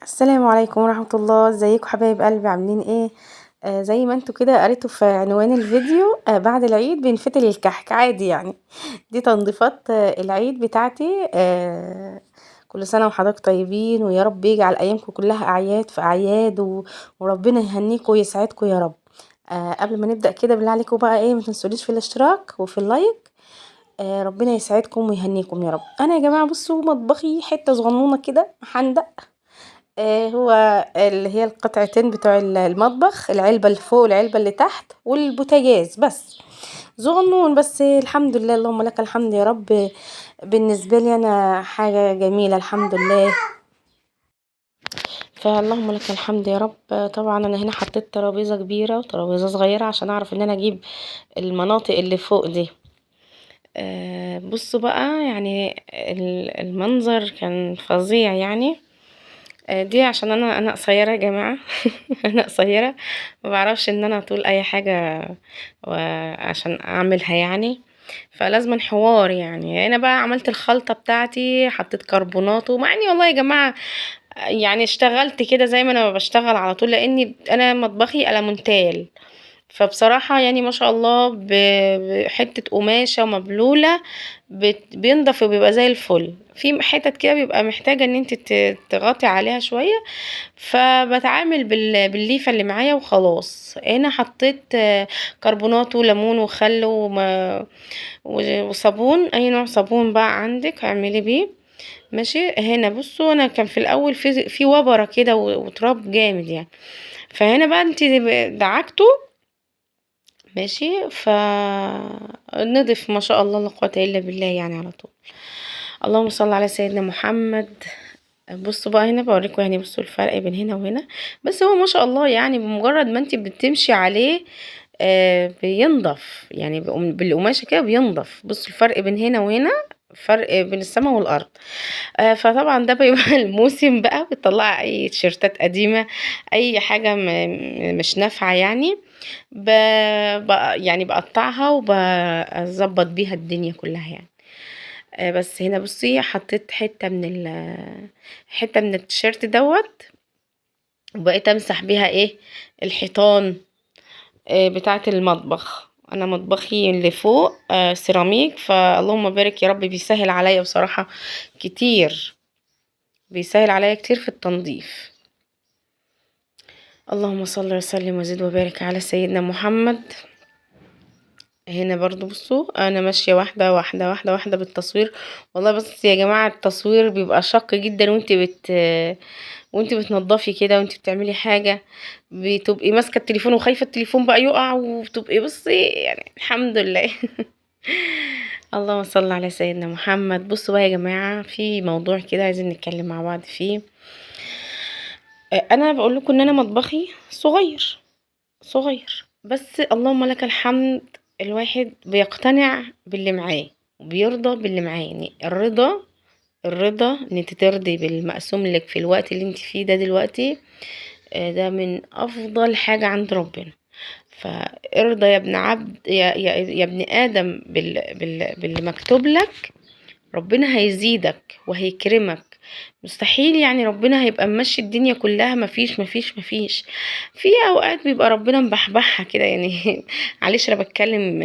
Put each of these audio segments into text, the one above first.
السلام عليكم ورحمة الله. ازيكم حبايب قلبي، عاملين ايه؟ زي ما انتوا كده قريتوا في عنوان الفيديو، بعد العيد بنفتل الكحك عادي يعني. دي تنظيفات العيد بتاعتي. كل سنة وحضراتكم طيبين، ويا رب يجعل ايامكم كلها اعياد في اعياد، وربنا يهنيكم ويسعدكم يا رب. قبل ما نبدأ كده بالله عليكم بقى ايه، ما تنسونيش في الاشتراك وفي اللايك. ربنا يسعدكم ويهنيكم يا رب. انا يا جماعة بصوا مطبخي حتة صغنونه كده محندق، هو اللي هي القطعتين بتوع المطبخ، العلبة اللي فوق والعلبة اللي تحت والبوتاجاز بس، صغنون بس الحمد لله، اللهم لك الحمد يا رب. بالنسبة لي أنا حاجة جميلة الحمد لله، فاللهم لك الحمد يا رب. طبعا أنا هنا حطيت ترابيزة كبيرة وترابيزة صغيرة عشان أعرف إن أنا أجيب المناطق اللي فوق دي. بصوا بقى المنظر كان فظيع يعني. دي عشان انا قصيرة يا جماعة. انا قصيرة ما بعرفش ان انا اطول اي حاجة عشان اعملها يعني، فلازم حوار يعني. انا بقى عملت الخلطة بتاعتي، حطيت كربوناتو، مع اني والله يا جماعة اشتغلت كده زي ما انا بشتغل على طول، لاني انا مطبخي ألمونتال، فبصراحة ما شاء الله بحته قماشة مبلوله بينضف وبيبقى زي الفل. في حتت كده بيبقى محتاجه ان انت تغطي عليها شوية، فبتعامل بالليفه اللي معايا وخلاص. هنا حطيت كربونات وليمون وخل وصابون، اي نوع صابون بقى عندك اعملي بيه ماشي. هنا بصوا انا كان في الاول في وبره كده وتراب جامد يعني، فهنا بقى انت دعكته ماشي، فنضف ما شاء الله لا قوة الا بالله يعني على طول. اللهم صل على سيدنا محمد. بصوا بقى هنا بوريكم بصوا الفرق بين هنا وهنا، بس هو ما شاء الله بمجرد ما انت بتمشي عليه، بينضف بالقماشه كده بينضف. بصوا الفرق بين هنا وهنا، فرق بين السماء والارض. فطبعا ده بيبقى الموسم بقى، بتطلعي اي تيشيرتات قديمة، اي حاجة مش نافعة يعني، بقطعها وبظبط بيها الدنيا كلها يعني. بس هنا بصي حطيت حتة من التيشيرت دوت، وبقيت امسح بيها الحيطان، بتاعه المطبخ. انا مطبخي اللي فوق، سيراميك، فاللهم بارك يا رب، بيسهل عليا بصراحة كتير، بيسهل عليا كتير في التنظيف. اللهم صل وسلم وزد وبارك على سيدنا محمد. هنا برضو بصوا انا ماشية واحدة واحدة واحدة واحدة بالتصوير. والله بس يا جماعة التصوير بيبقى شق جدا وانت بتنظفي كده، وانت بتعملي حاجة بتبقي ماسكه التليفون وخايفة التليفون بقى يقع، وبتبقي بصي الحمد لله. اللهم صل على سيدنا محمد. بصوا بقى يا جماعة في موضوع كده عايزين نتكلم مع بعض فيه. انا بقول لكم ان انا مطبخي صغير صغير، بس اللهم لك الحمد الواحد بيقتنع باللي معاه وبيرضى باللي معاه. الرضا ان انت ترضي بالمقسوم لك في الوقت اللي انت فيه ده دلوقتي، ده من افضل حاجة عند ربنا. فارضى يا ابن عبد، يا ابن ادم باللي مكتوب لك، ربنا هيزيدك وهيكرمك. مستحيل ربنا هيبقى ممشي الدنيا كلها مفيش مفيش مفيش. في اوقات بيبقى ربنا مبحبحها كده يعني. معلش انا بتكلم،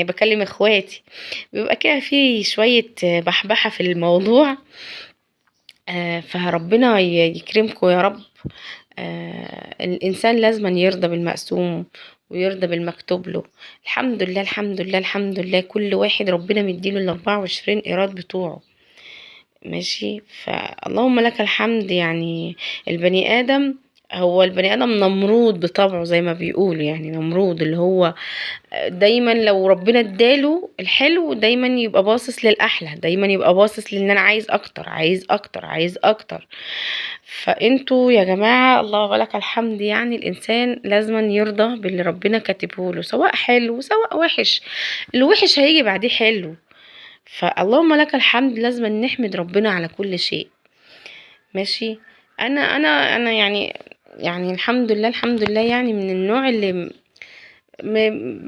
بكلم اخواتي، بيبقى كده في شوية بحبحة في الموضوع. فربنا يكرمكم يا رب. الانسان لازم يرضى بالمقسوم ويرضى بالمكتوب له. الحمد لله الحمد لله الحمد لله، كل واحد ربنا مديله ال 24 قيراط بتوعه ماشي. فاللهم لك الحمد. البني ادم هو البني ادم نمرود بطبعه زي ما بيقولوا، نمرود اللي هو دايما لو ربنا اداله الحلو دايما يبقى باصص للاحلى، دايما يبقى باصص لان انا عايز اكتر عايز اكتر عايز اكتر. فانتوا يا جماعة اللهم لك الحمد، الانسان لازم يرضى باللي ربنا كاتبه له، سواء حلو سواء وحش، الوحش هيجي بعديه حلو. فاللهم لك الحمد، لازم نحمد ربنا على كل شيء ماشي. انا الحمد لله الحمد لله، من النوع اللي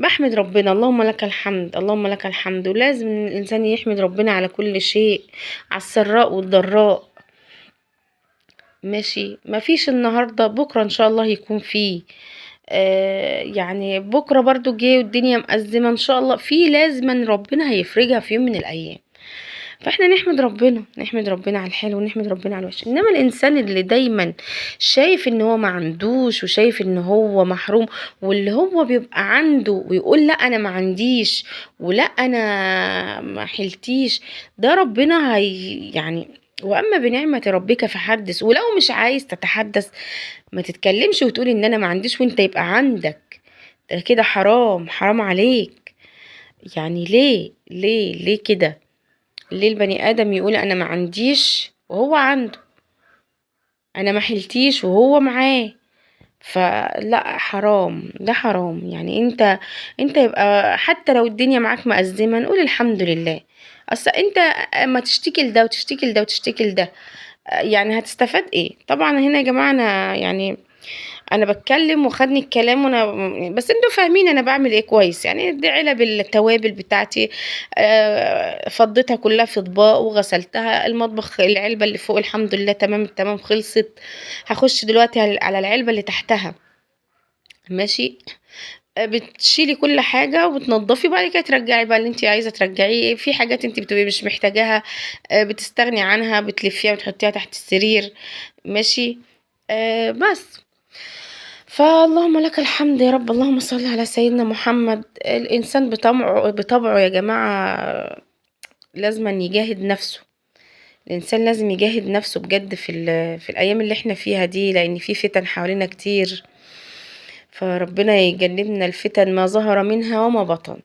بحمد ربنا، اللهم لك الحمد اللهم لك الحمد. ولازم الانسان يحمد ربنا على كل شيء، على السراء والضراء ماشي، مفيش النهاردة، بكرة ان شاء الله يكون فيه. يعني بكرة برضو جه والدنيا مأزمة، ان شاء الله في، لازما ربنا هيفرجها في يوم من الايام. فاحنا نحمد ربنا، نحمد ربنا على الحلو ونحمد ربنا على الوحش. انما الانسان اللي دايما شايف ان هو ما عندوش وشايف ان هو محروم، واللي هو بيبقى عنده ويقول لا انا ما عنديش ولا انا ما حلتيش، ده ربنا هي يعني واما بنعمة ربك فحدث. ولو مش عايز تتحدث ما تتكلمش وتقول ان انا ما عنديش وانت يبقى عندك، ده كده حرام، حرام عليك. يعني ليه ليه ليه كده؟ ليه البني ادم يقول انا ما عنديش وهو عنده، انا ما حلتيش وهو معاه؟ فلا، حرام، ده حرام. يعني انت يبقى حتى لو الدنيا معاك مأزمة نقول الحمد لله. اصل انت اما تشتكي لده وتشتكي لده وتشتكي لده، يعني هتستفاد ايه؟ طبعا هنا يا جماعة انا يعني انا بتكلم وخدني الكلام، وانا بس انتوا فاهمين انا بعمل ايه كويس. يعني دي علب التوابل بتاعتي، فضيتها كلها في اطباق وغسلتها. المطبخ العلبة اللي فوق الحمد لله تمام التمام خلصت. هخش دلوقتي على العلبة اللي تحتها، ماشي. بتشيلي كل حاجة وبتنضفي، وبعد كده ترجعي بقى اللي انت عايزة ترجعيه. في حاجات انت بتبقي مش محتاجاها، بتستغني عنها، بتلفيها وتحطيها تحت السرير، ماشي. بس فاللهم لك الحمد يا رب، اللهم صل على سيدنا محمد. الإنسان بطبعه يا جماعة لازم يجاهد نفسه. الإنسان لازم يجاهد نفسه بجد في الأيام اللي احنا فيها دي، لأن في فتن حوالينا كتير، فربنا يجنبنا الفتن ما ظهر منها وما بطن.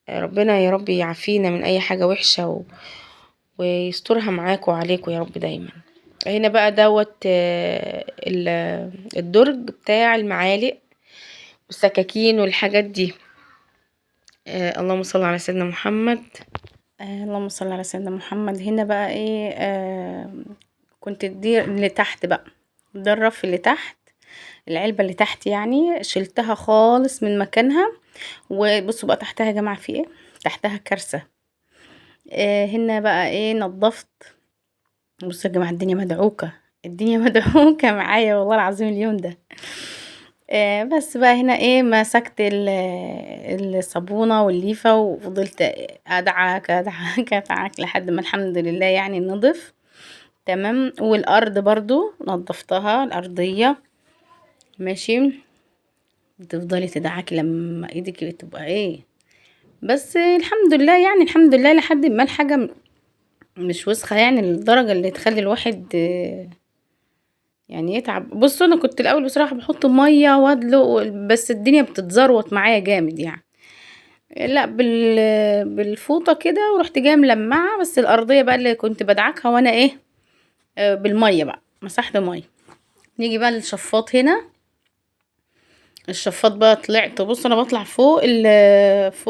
ربنا يا رب يعافينا من أي حاجة وحشة ويسترها معاكم وعليكم يا رب دايما. هنا بقى دوت، الدرج بتاع المعالق والسكاكين والحاجات دي. اللهم صل على سيدنا محمد. اللهم صل على سيدنا محمد. هنا بقى ايه، كنت دي اللي تحت بقى، ده الرف اللي تحت، العلبة اللي تحت يعني شلتها خالص من مكانها. وبصوا بقى تحتها يا جماعة في ايه، تحتها كارثة. هنا بقى ايه، نظفت. بصوا يا جماعة الدنيا مدعوكة، الدنيا مدعوكة معايا والله العظيم اليوم ده. بس بقى هنا ايه، مسكت الصابونة والليفة وفضلت ادعك ادعك ادعك لحد ما الحمد لله يعني نضف تمام. والارض برضو نظفتها، الارضية ماشي. بتفضلي تدعكي لما ايدك تبقى ايه، بس الحمد لله يعني، الحمد لله لحد ما الحاجة مش وسخة يعني للدرجة اللي تخلي الواحد يعني يتعب. بصوا انا كنت الاول بصراحة بحط مية وادلق، بس الدنيا بتتزروط معايا جامد يعني، لا بالفوطة كده، ورحت جاية ملمعة. بس الارضية بقى اللي كنت بدعكها وانا ايه، بالمية بقى، مسحت مية. نيجي بقى للشفاط. هنا الشفاط بقى طلعت، بصوا انا بطلع فوق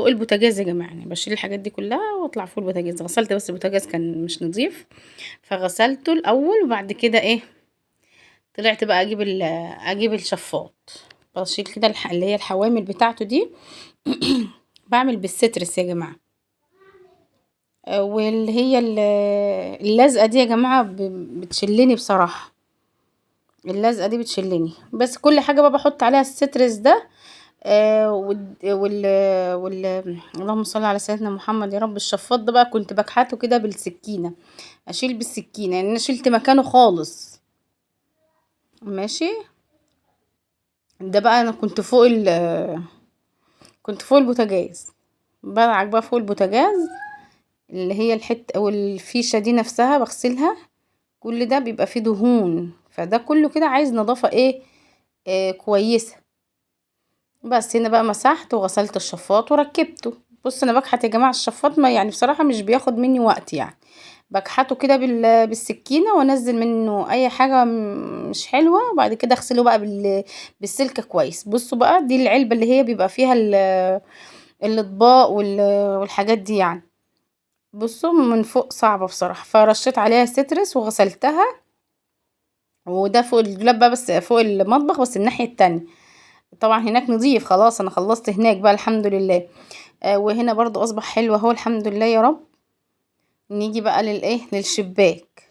البوتاجاز يا جماعة، يعني بشيل الحاجات دي كلها واطلع فوق البوتاجاز. غسلت بس البوتاجاز كان مش نظيف فغسلته الاول، وبعد كده ايه طلعت بقى اجيب الشفاط. بشيل كده اللي هي الحوامل بتاعته دي. بعمل بالسترس يا جماعة، واللي هي اللزقه دي يا جماعة بتشلني بصراحة، اللزقه دي بتشلني. بس كل حاجة بقى بحط عليها السترس ده، اللهم صل على سيدنا محمد يا رب. الشفاط ده بقى كنت بكحته كده بالسكينة، اشيل بالسكينة يعني انا شلت مكانه خالص ماشي. ده بقى انا كنت فوق البوتاجاز، بدعك بقى فوق البوتاجاز اللي هي الحتة والفيشه دي نفسها بغسلها. كل ده بيبقى فيه دهون، فده كله كده عايز نظافة ايه، كويسة. بس هنا بقى مسحت وغسلت الشفاط وركبته. بص انا بكحت يا جماعة الشفاط، ما يعني بصراحة مش بياخد مني وقت يعني، بكحته كده بالسكينة وانزل منه اي حاجة مش حلوة، وبعد كده اغسله بقى بالسلكه كويس. بصوا بقى دي العلبة اللي هي بيبقى فيها الاطباق والحاجات دي يعني. بصوا من فوق صعبة بصراحة، فرشيت عليها سترس وغسلتها. وده فوق الدولاب بقى، بس فوق المطبخ بس الناحية التانية. طبعا هناك نظيف خلاص، انا خلصت هناك بقى الحمد لله. وهنا برضو اصبح حلو اهو الحمد لله يا رب. نيجي بقى للايه، للشباك.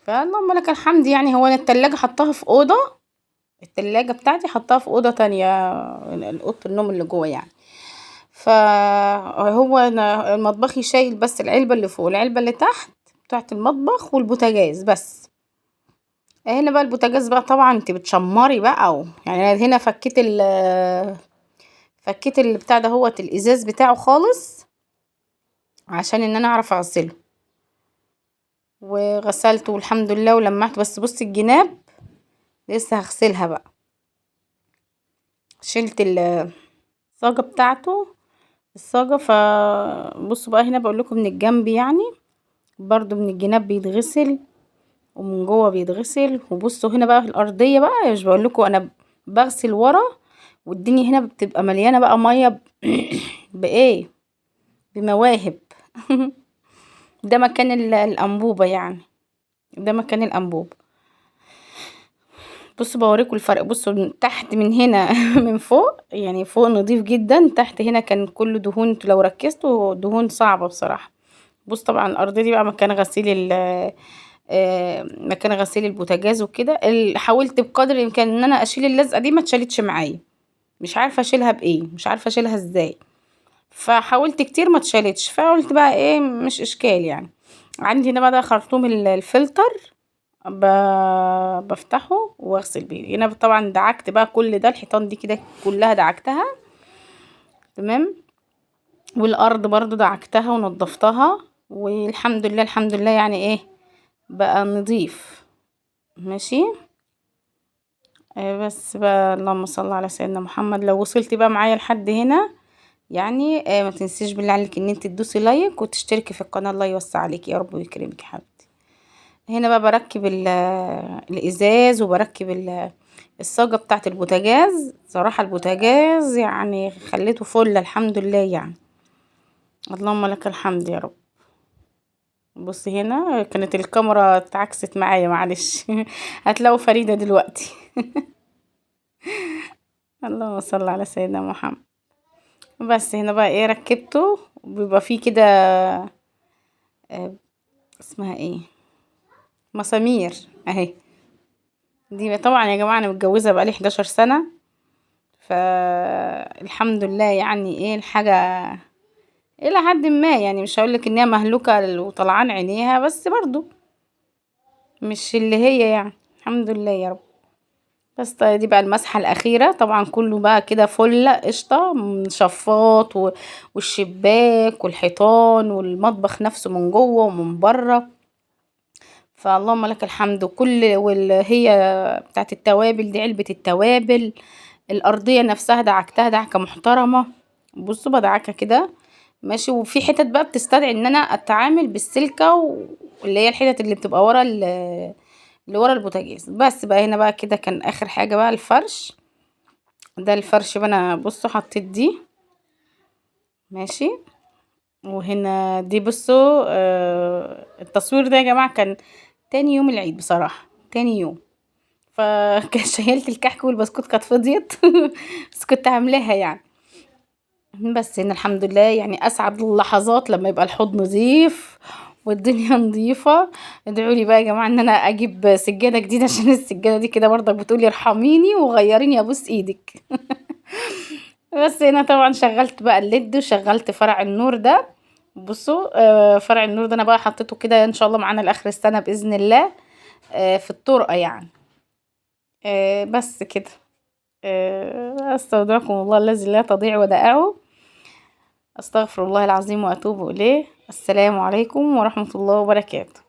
فاللهم لك الحمد يعني. هو انا التلاجة حطاها في اوضة، التلاجة بتاعتي حطاها في اوضة تانية، اوضة النوم اللي جوه يعني. فهو انا مطبخي شايل بس العلبة اللي فوق، العلبة اللي تحت بتاعت المطبخ والبوتاجاز بس. هنا بقى البوتاجاز بقى طبعا انت بتشمري بقى يعني انا هنا فكيت فكيت البتاع ده هوت الازاز بتاعه خالص عشان ان انا اعرف اغسله، وغسلته والحمد لله ولمعته. بس بصي الجناب لسه هغسلها بقى، شلت الصاجة بتاعته الصاجة. فبصوا بقى هنا بقول لكم من الجنب يعني، برضو من الجناب بيتغسل ومن جوه بيتغسل. وبصوا هنا بقى في الارضية بقى، مش بقول لكم انا بغسل ورا والدنيا هنا بتبقى مليانة بقى مية بايه، بمواهب. ده مكان الانبوبة يعني، ده مكان الانبوبة. بصوا بوريكم الفرق، بصوا من تحت من هنا من فوق يعني، فوق نظيف جدا، تحت هنا كان كله دهون، انتوا لو ركزتوا دهون صعبة بصراحة. بص طبعا الارضية دي بقى مكان غسيل مكان غسيل البوتاجاز وكده. حاولت بقدر الامكان ان انا اشيل اللزقه دي، ما اتشالتش معايا، مش عارفه اشيلها بايه، مش عارفه اشيلها ازاي، فحاولت كتير ما اتشالتش. فقلت بقى ايه مش اشكال يعني. عندي هنا بقى ده خرطوم الفلتر، بفتحه واغسل بيه. هنا طبعا دعكت بقى كل ده، الحيطان دي كده كلها دعكتها تمام، والارض برضو دعكتها ونضفتها، والحمد لله الحمد لله يعني ايه بقى نظيف ماشي. بس بقى اللهم صل على سيدنا محمد. لو وصلتي بقى معايا لحد هنا يعني، ما تنسيش بالله عليك ان انت تدوسي like وتشتركي في القناة، الله يوسع عليك يا رب ويكرمك يا حبيبتي. هنا بقى بركب الازاز وبركب الصاجة بتاعت البوتاجاز. صراحة البوتاجاز يعني خليته فل الحمد لله يعني، اللهم لك الحمد يا رب. بصي هنا كانت الكاميرا اتعكست معايا معلش هتلاقوا فريدة دلوقتي. اللهم صل على سيدنا محمد. بس هنا بقى ايه ركبته، بيبقى فيه كده اسمها ايه، مسامير اهي دي. طبعا يا جماعة انا متجوزة بقالي 11 سنة، فالحمد لله يعني ايه الحاجة الى حد ما يعني، مش هقولك ان هي مهلوكة وطلعان عينيها، بس برضو مش اللي هي يعني، الحمد لله يا رب. بس طيب دي بقى المسحة الأخيرة طبعا، كله بقى كده فل قشطة، شفاط والشباك والحيطان والمطبخ نفسه من جوه ومن بره، فاللهم لك الحمد. وكل واللي هي بتاعت التوابل دي، علبة التوابل، الأرضية نفسها دعكتها دعكة محترمة، بصوا بدعكها كده ماشي. وفي حتت بقى بتستدعي ان انا اتعامل بالسلكة، واللي هي الحتت اللي بتبقى ورا اللي ورا البوتاجاز. بس بقى هنا بقى كده كان اخر حاجة بقى الفرش. ده الفرش بقى انا بصوا حطيت دي ماشي، وهنا دي بصوا التصوير ده يا جماعة كان تاني يوم العيد بصراحة، تاني يوم، فكان شايلت الكحك والبسكوت كانت فضيت بس كنت عاملاها يعني. بس هنا الحمد لله يعني اسعد اللحظات لما يبقى الحوض نظيف والدنيا نظيفة. ادعوا لي بقى يا جماعة ان انا اجيب سجادة جديدة، عشان السجادة دي كده برضك بتقولي ارحميني وغيريني ابوس ايدك. بس هنا طبعا شغلت بقى ال LED وشغلت فرع النور ده. بصوا فرع النور ده انا بقى حطيته كده ان شاء الله معانا لاخر السنة باذن الله، في الطرقة يعني. بس كده. استودعكم الله الذي لا تضيع ودائعه، استغفر الله العظيم واتوب اليه. السلام عليكم ورحمة الله وبركاته.